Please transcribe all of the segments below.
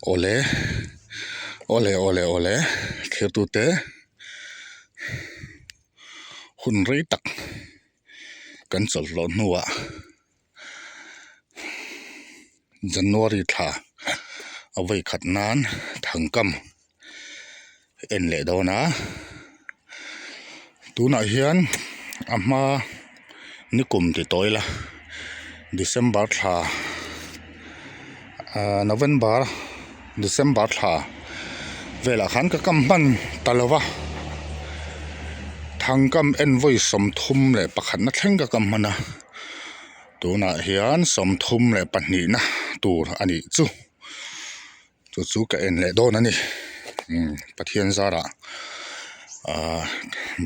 Awle awle awle awle thirtute hun rei tak kan chawlh hlawh hnuah January thla a vawi khat nan thangkam en leh dawn a tunah hian a hma nikum ti tawi la December thla ahh November December thla velah khan ka kam hman ta lo va thangkam en vawi 31 na thleng ka kam hman a tunah hian 32 na tur a nih chu. Chu chu ka en leh dawn a ni umm Pathian zarah ahh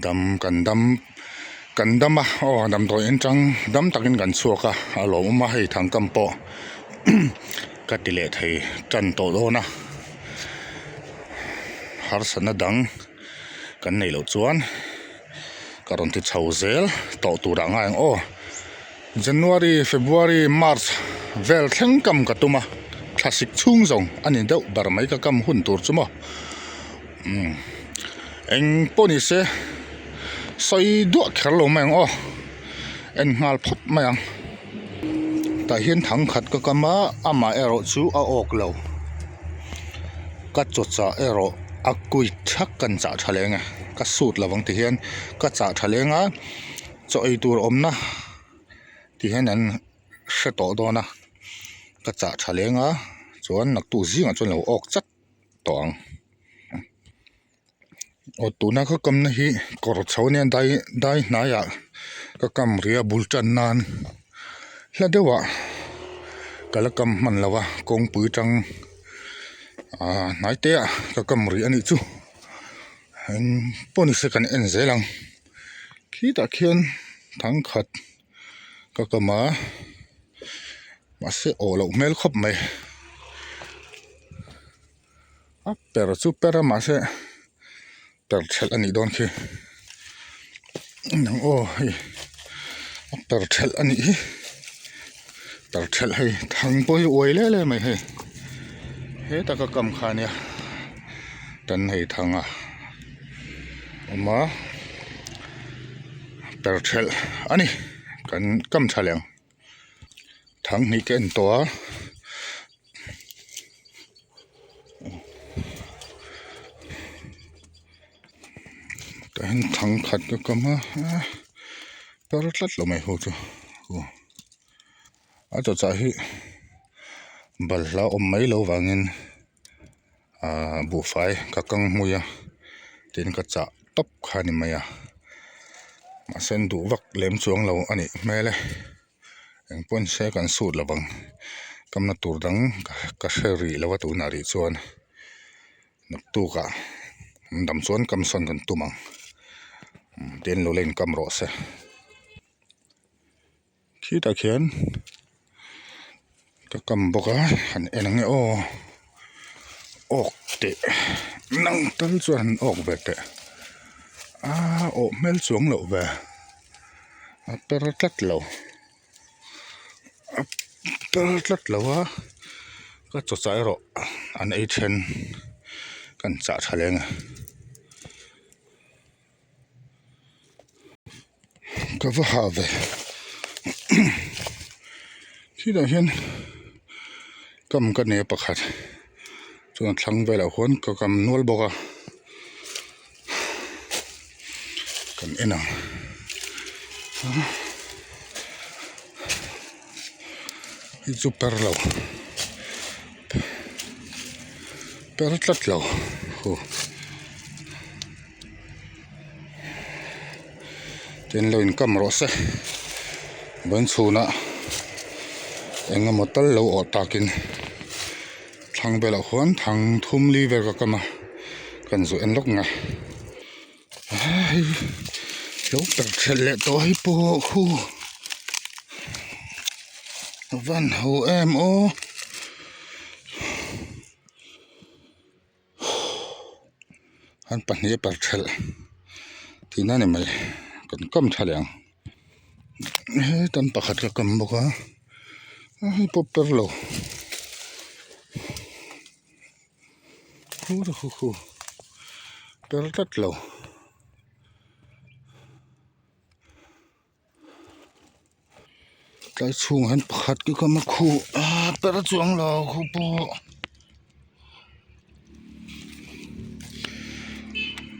dam kan dam kan dam a aw damdawi en tang dam takin kan chhuak a a lawmawm a hei thangkam pawh ka ti leh thei tan tawh dawn a harsatna dang kan neih loh chuan ka rawn ti chho zel tawh turah ngai ang aw. January, February, March vel thleng kam ka tum a, thlasik chhung zawng a ni deuh ber mai ka kam hun tur chu maw. Umm eng pawh ni se sawi duah kher lo mai ang aw, en nghal phawt mai ang. Tah hian thang khat ka kam a, amah erawh chu a awk lo. Ka chaw chah erawh a kui thak kan chah tha leng e, ka sut lovang ti hian ka chah tha leng a. Chaw ei tur awmna ti hian an hre tawh dawn a ka chah tha leng a chuan naktuk zingah chuan lo awk chat tawh ang aw tuna ka kamna hi kawr chho ania dai dai hnaiah ka kam rih a bul tan nan hla deuhah ka la kam hman lo a kawngpui tang ah hnai te ah ka kam rih a nih chu eng pawh ni se kan en zel ang. Khitah khian thangkhat ka kam a mahse awh loh hmel khawp mai a per chu per a mahse per thelh a nih dawn khi nang aw hei a per thelh a nih hi per thelh hei thang pawh hi uai leh leh mai hei hetah ka kam kha ania tan hei thang a. Awm a per thelh a ni kan kam tha leh ang thang hnih ka en tawh a tah hian thang khat ka kam a per tlat lo mai ho chu aw a chawchah hi balhla awm mai lo vangin. Ahh buhfai ka kang hmui a tin ka chah tawp kha a ni mai a mahse an duh vak lem chuang lo a nih hmel e engpawh ni se kan sut lo vang kamna tur dang ka hre rih lo a tunah rih chuan naktuk ah an dam chuan kam sawn kan tum ang tin lo la inkam rawh se. Khitah khian ka kam bawk a han en ang e aw awk teh nang tal chuan han awk ve teh a awh hmel chuang loh ve a per tlat lo a per tlat lo a ka chaw chah erawh an ei then kan chah tha leng a. Ka va ha ve khitah hian kam ka nei a pakhat chuan a thlang velah khuan ka kam nual bawk a kan en ang hei chu per lo per tlat lo huh. Tin lo inkam rawh se ban chhunah eng emaw tal lo awh takin thlang velah khuan thang thum li vel ka kam a kan zu en lawk ang a hei lo per thelh leh tawh hi pawh khu a van ho em aw. An pahnih a per thelh tihna a ni mai kan kam tha leh ang hetan pakhat ka kam bawk a hei pawh per lo. Khu khu khu per tlat lo. Tlai chhungah hian pakhat khi kawm a khuh a per chuang lo khu pawh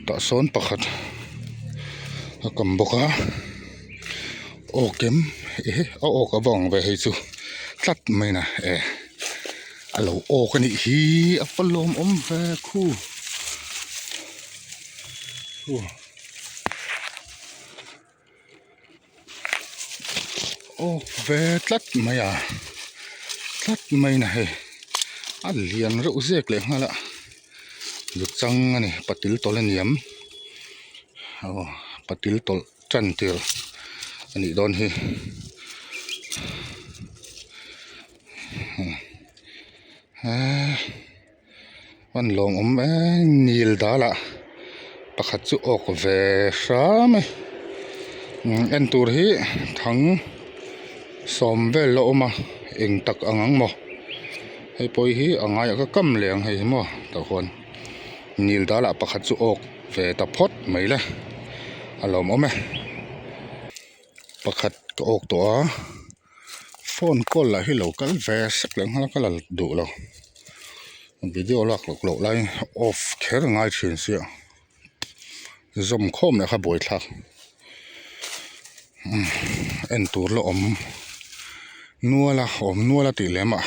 tah sawn pakhat a kam bawk a awk em ehe a awk a va ang ve hei chu tlat mai na e a lo awk a nih hi a va lawmawm ve khu khu. Awk ve tlat mai a tlat mai na hei a lian reuh zek leh nghal a lu chang a ni patil tawlh a niam aw patil tawlh tan tir a nih dawn hi eee. An lawmawm em nil dal ah pakhat chu awk ve hram e en tur hi thang sawm vel la awm a eng tak ang ang maw hei pawh hi a ngaiah ka kam leh ang hei hi maw tah huan nil dal ah pakhat chu awk ve ta phawt mai le a lawmawm e pakhat ka awk tawh a. Phone call lah hi lo kal ve sek leh nghal a ka la duh lo video lak loh loh laiin off kher a ngai thin sia zawm khawm leh kha buaithlak umm en tur la awm nual a awm nual a tih lem ah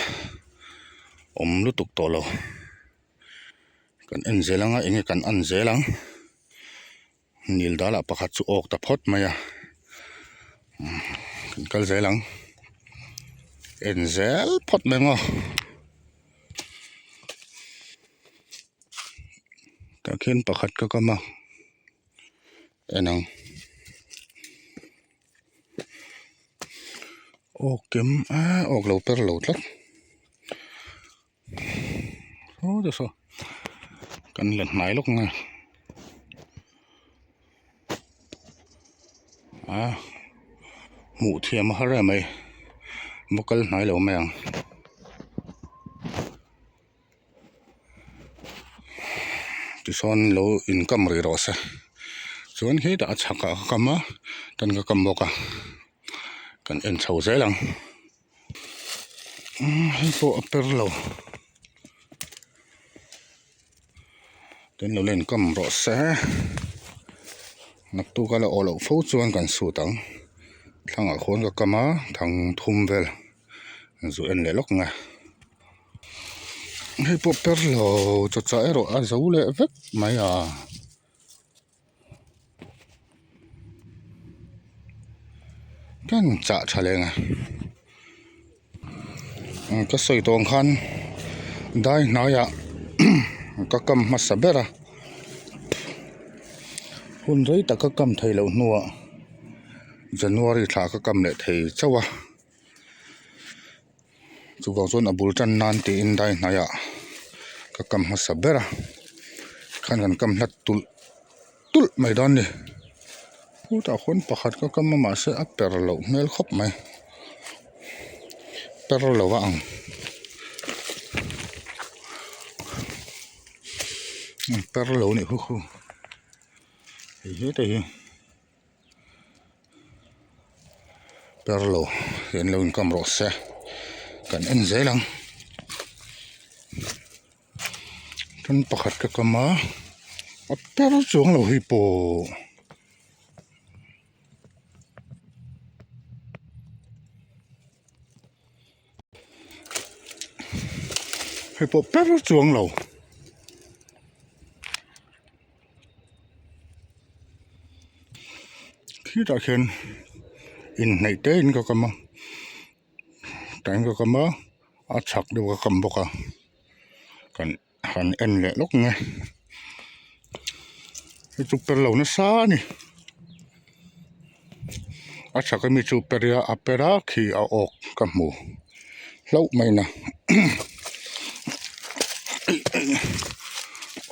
awm lutuk tawh lo kan en zel ang a enge kan en zel ang. Nil dal ah pakhat chu awk ta phawt mai a kan kal zel ang en zel phawt mai ang aw tah khian pakhat ka kam a en ang awk kem a awk lo per lo tlat. Saw te saw kan la hnai lawk nge a hmuh thiam a har em mai va kal hnai lo mai ang tichuan lo inkam rih rawh se chuan hetah a chhakah ka kam a tan ka kam bawk a kan en chho zel ang. Hei pawh a per lo tin lo len kam rawh se naktuk a la awh loh fo chuan kan sut ang thlangah khuan ka kam a thang thum vel zu en leh lawk nge hei pawh per lo chaw chah erawh a zo leh vek mai a. Kan chah tha leng a ka sawi tawh ang khan dai hnaiah ka kam hmasa ber a hun rei tak ka kam theih loh hnuah January thla ka kam leh thei chauh a chuvang chuan a bul tan nan tiin dai hnaiah ka kam hmasa ber a khan kan kam hlat tulh tulh mai dawn a ni khutah khuan pakhat ka kam a mahse a per loh hmel khawp mai per lo a ang per lo a nih khu khu hei heta hi. Per lo hian lo inkam rawh se kan en zel ang tan pakhat ka kam a a per chuang lo hi pawh hei pawh per chuang lo. Khitah khian inhnaih te in ka kam a tah hian ka kam a a chhak deuh ka kam bawk a kan han en leh lawk ang e hei chu per lo nasa a ni a chhak ami chu per ila a per a khi a awk ka hmu hlauh mai na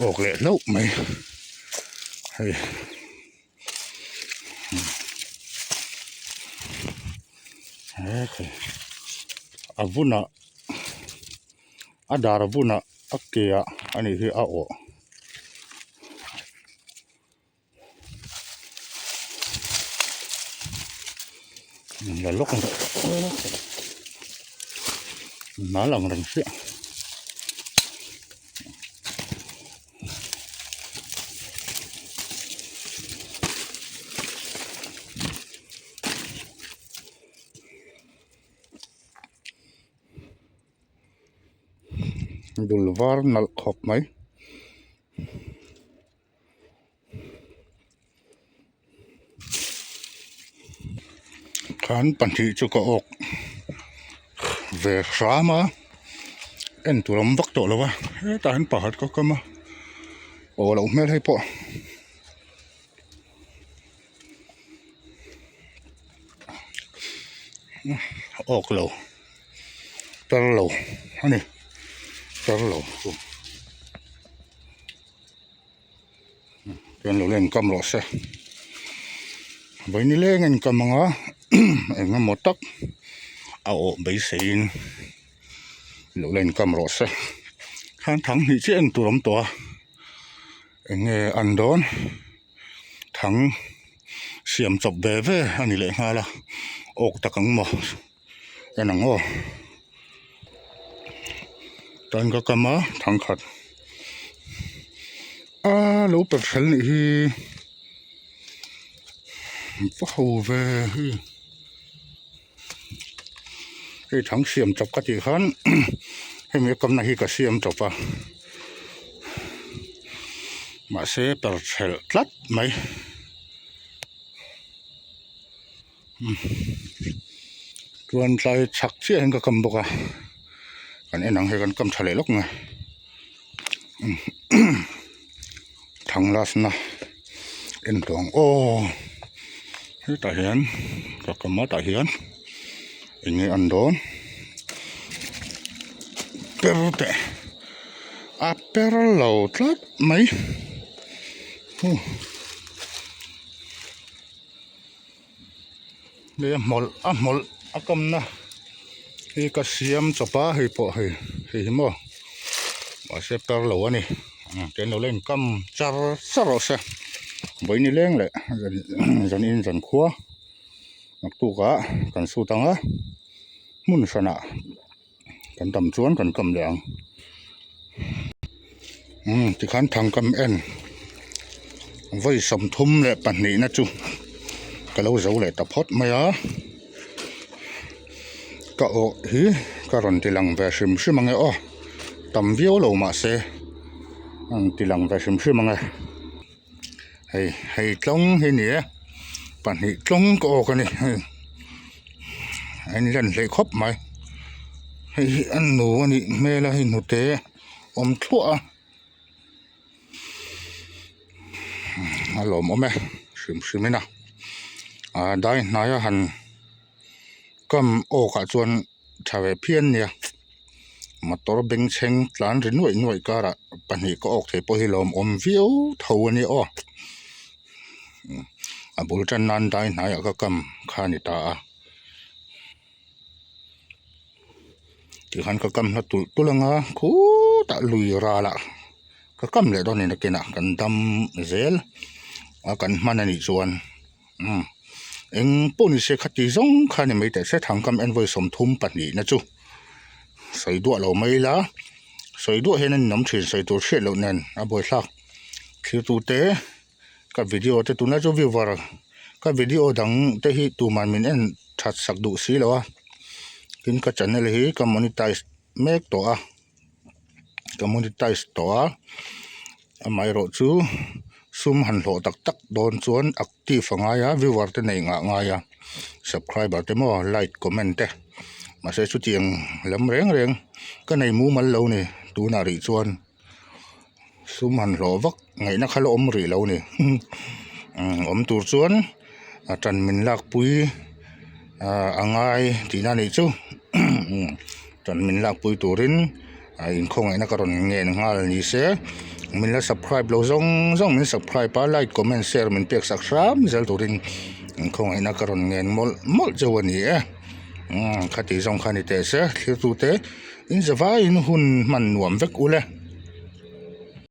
awk leh hlauh mai hei a vunah a dar vunah a ke ah a nih hi a awh. La lawk ang nal ang reng hriah. Dul var nalh khawp mai. Khan pahnih chu ka awk ve hram a en tur awm vak tawh lo a hetah hian pakhat ka kam a aw loh hmel hei pawh. Awk lo tar lo a ni tar lo chu. Chuan lo la inkam rawh se vawi nileng a inkam ang a eng emaw tak a awh beiseiin lo la inkam rawh se khan thang hnih chiah en tur a awm tawh a eng nge an dawn thang siam chawp ve ve a ni leh nghal a awk tak ang maw en ang aw tan ka kam a thang khat a lo pe fel nih hi va ho ve hei hei thang siam chawp ka tih khan hemi a kamna hi ka siam chawp a mahse per thelh tlat mai. Chuan tlai chhak chiah hian ka kam bawk a kan en ang hei kan kam tha leh lawk mai thang last na en tawh ang aw hetah hian ka kam a tah hian eng nge an dawn per teh a per lo tlat mai. Hei a hmawlh a hmawlh a kamna hi ka siam chawp a hei pawh hei hei hi maw mahse per lo a ni tian lo la inkam char char rawh se vawi ni leng leh zan in zan khua naktukah kan sut ang a hmun hranah kan tam chuan kan kam leh ang umm tikhan thangkam en vawi 32 na chu ka lo zo leh ta phawt mai a ka awh hi ka rawn ti lang ve hrim hrim ang e aw tam viau lo mahse a rawn ti lang ve hrim hrim ang e hei hei tlawng hi a ni e pahnih tlawng ka awk a ni hei a inlen hleih khawp mai hei hi a nu a nih hmel a hei hnute awm thluah a a lawmawm e hrim hrim in a ah dai hnai a han kam awk ah chuan tha ve phian nia motor bengchheng tlan ri nuaih nuaih karah pahnih ka awk thei pawh hi lawmawm viau tho a nia aw a bul tan nan dai hnaiah ka kam kha a ni ta a tikhan ka kam hla tulh tulh ang a khutah lui ralah ka kam leh dawn a ni nakinah kan dam zel a kan hman a nih chuan. Umm eng pawh ni se khati zawng kha ni mai teh se thangkam envawi 32 na chu sawi duah lo mai ila sawi duah hian a ninawm thin sawi tur hriat loh nen a buaithlak thlir tu te ka video te tunlai chu viewer ka video dang te hi tuman min en that sak duh si lo a tin ka channel hi ka monetize mek tawh a. Ka monetize tawh a amaherawh chu sum han hlawh tak tak dawn chuan active a ngai a viewer te neih ngah ngai a subscriber te maw like comment te mahse chutiang lam reng reng ka nei mumal lo ni tunah rih chuan sum han hlawh vak ngaihna kha la awm rih lo ni awm tur chuan a tan min lakpui a ngai tihna a nih chu tan min lakpui turin a inkhawngaihna ka rawn ngen nghal ni se min la subscribe lo zawng zawng min subscribe a like comment share min pek sak hram zel turin inkhawngaihna ka rawn ngen mawlh mawlh cheu a ni e khati zawng kha ni teh se thlir tute in zavaiin hun hman nuam vek ule.